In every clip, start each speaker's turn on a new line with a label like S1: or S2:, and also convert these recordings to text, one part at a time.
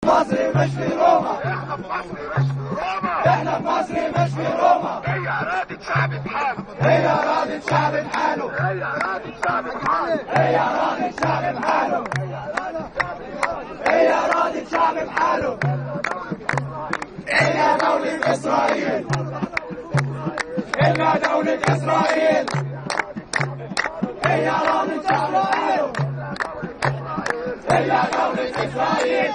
S1: مصر مش في روما،
S2: احنا في مصر مش في روما،
S1: احنا في مصر مش في روما.
S2: هي إرادة شعب بحاله،
S1: هي إرادة شعب بحاله،
S2: هي إرادة شعب بحاله،
S1: هي إرادة شعب بحاله، هي إرادة شعب بحاله. إلا دولة إسرائيل، إلا دولة إسرائيل، هي إرادة شعب بحاله، إلا دولة إسرائيل.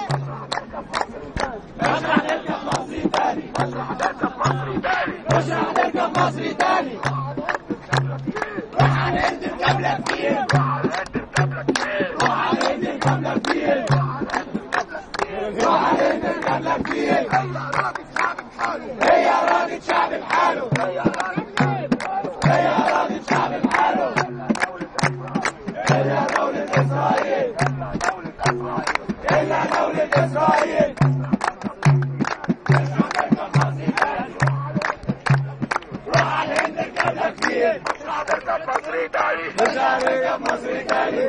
S1: مش رح نركب مصري تاني،
S2: مش رح نركب مصري تاني،
S1: مش رح نركب مصري تاني. روح على الهند اركب فيل،
S2: روح على الهند اركب
S1: لك فيل، روح على الهند اركب لك فيل.
S2: هي إرادة شعب بحاله،
S1: هي إرادة شعب بحاله، هي إرادة شعب بحاله، إلا دولة إسرائيل، إلا دولة إسرائيل. روح على الهند اركب لك فيل،
S2: مش رح نركب مصري تاني،
S1: مش رح نركب مصري تاني.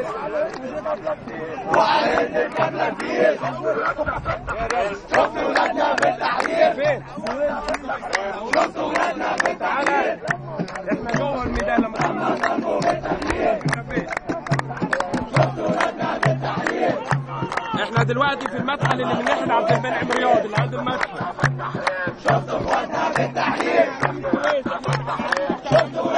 S1: روح على الهند اركب لك فيل. شفت ولادنا في التحرير، شفت ولادنا في التحرير،
S3: احنا جوه الميدان لما
S1: طالبوا بالتحرير، شفت ولادنا في التحرير.
S3: احنا دلوقتي في المدخل اللي من ناحية عبد المنعم رياض اللي عند المدخل.
S1: شفت اخواتنا في التحرير، شفت ولادنا.